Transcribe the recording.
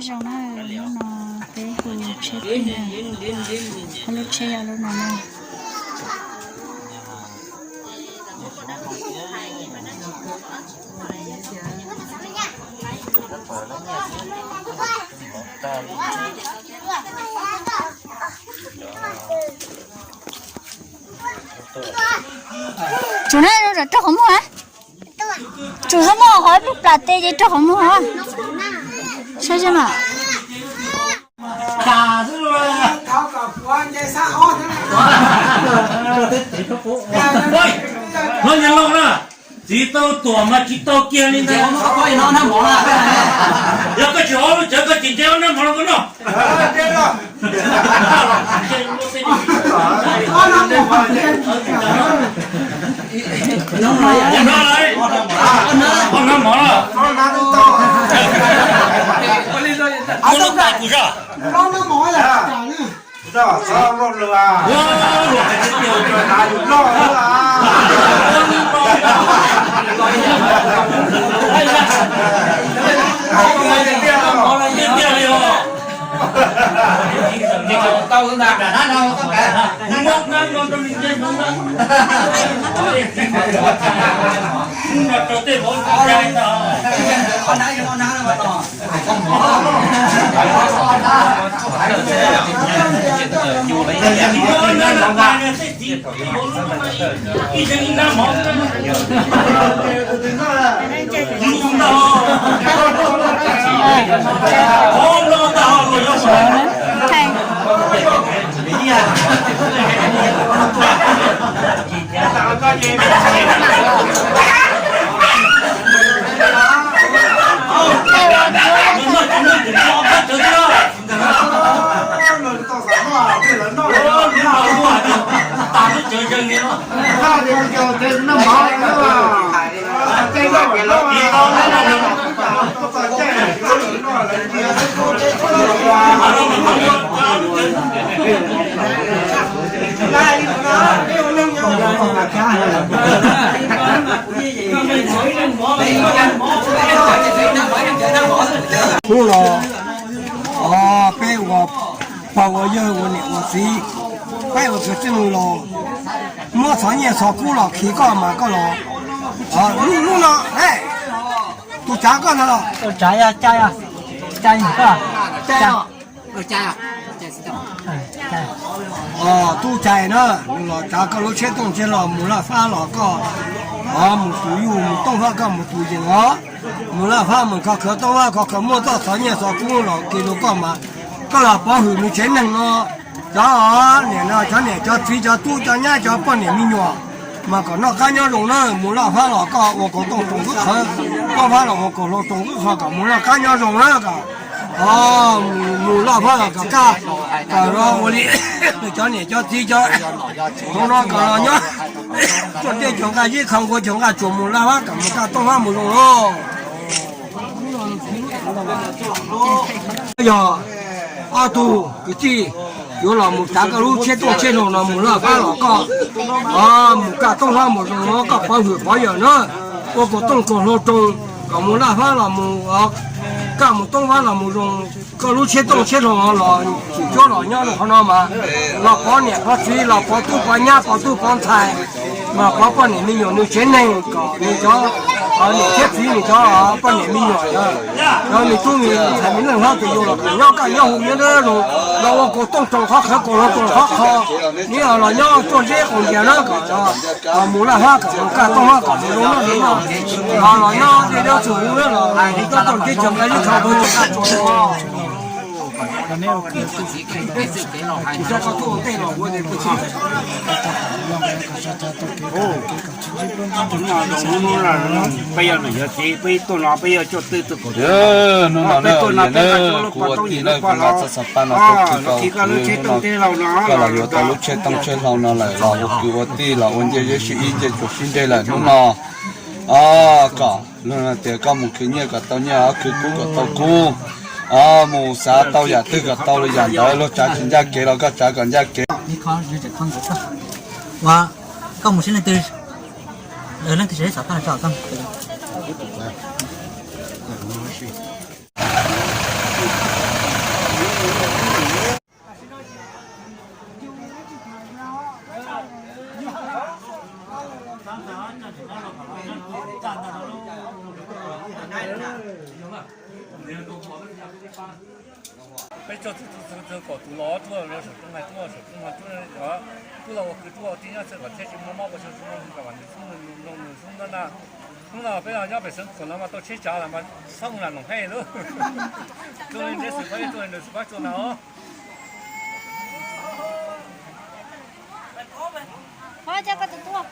Zoo na, lub no peb hu tsheb pheej na, ho lub tsheb yog lub no na. Tsum na, rau qhov muag a. Tsum qhov muag, qhov ib pluj plam tes ces rau qhov muag a. Saib saib mas. Hlob Nyab Loj na, txiv tau tuam mas tsis tau kiag li ntag. Yog koj tsis hov lub cawv koj tsis nce ob nab mov los koj noj. Ob nab mov los. Kuv lub tais kuv zog. Hnub no, o, peb ua pog ua yawg ua niam ua txiv, peb ua kwv tij los muab txhov nyiaj txhov kub los khi koj mas koj los. Hnub no, tus tsav koj ntag los. Tub Cai na, nws los tsav koj lub tsheb tooj tsheb hlau mus Laj Fab los koj, o, mus tus yug mus Tooj Fab koj mus tus yees os. Mus Laj Fab mus kho khawv Tooj Fab kho khawv muaj txoj txhov nyiaj txhov kub los khi rau koj mas koj los pov hwm nws tsev neeg no. Cov niam no, cov niam cov txiv cov tub cov nyab cov poj niam me nyuam mas kom noj qab nyob zoo na, mus Laj Fab los koj ua kaus tooj roos kub qhov, Tooj Fab los ua kaus hlau roos kub qhov kom mus noj qab nyob zoo na kom, o, mus Laj Fab los kom kaj, kom ua li cov niam cov txiv cov hauv no kom los nyob txoj dej cuag nqaj zeb, kho nqua cuag nqaj tsuas, mus Laj Fab kom mus kaj Tooj Fab mus zoo lauj. Yog ob tug kwv tij yuav los mus tsav koj lub tsheb tooj tsheb hlau no mus Laj Fab los koj, o, mus kaj Tooj Fab mus zoo no koj pov hwm pov yawm na, ua kaus tooj kaus hlau roos kom mus Laj Fab los mus, kaj mus Tooj Fab los mus zoo. Koj lub tsheb tooj tsheb hlau los tsim cuab los nyob rau qhov no mas los pov niam pov txiv los pov tub pov nyab pov tub pov ntxhais, los pov poj niam me nyuam nws tsev neeg kom nws cov, o, niam thiab txiv nws cov poj niam me nyuam, cov me tub me ntxhais me leej hlob tus yau los kom nyob kaj nyob hu nyob dawb zoo, los ua kaus tooj roos qhov qhawv kaus hlau roos qhov qho, nws los nyob txoj zeb qaum ntias na kom mus Laj Fab kom mus kaj Tooj Fab kom mus zoo noj zoo noj, los nyob deb dab txuas hu na los txoj txoj kev cog nqaij lub thaj ua txoj kaj tsuas. Hnub no peb yog niam yog txiv, peb tuaj no peb yog coj twj tuaj kom, hnub no peb tuaj no peb nqa coj lub pov tooj yim lub pov hlau, los khi koj lub tsheb tooj tsheb hlau no, koj los yuav tau lub tsheb tooj tsheb hlau no lawm los ua kwv ua tij los ua ncej zeb sib ib ncej tsuas sib nreg lawm hnub no. O, kom luag tias koj mus khwv nyiaj kom tau nyiaj, khwv kub kom tau kub, o, mus xav tau yam twg kom tau yam ntawd, luag tsav tsis ncaj kev los koj tsav kom ncaj kev. Koj mus sib leej twg, leej twg sab xav paj tso koj. Peb txog txog txog kom tus los tuaj saum rooj hais tuaj saum rooj hais tuaj, tuaj los ua kwv tuaj ua tij nyob txhua kom thiaj tsis muaj mob ua xyoo tsis muaj nws kom nws xub nws nroo nws xub nroo na. Hnub no peb los nyob pem Xeev Khuam no mas tau tsheb tsav lawm mas txhob mus lam noom hej lub. Txuag li ntiab xwm pab txuag li ntiab xwm pab txuag na os. Qhov cov koj tus tuaj.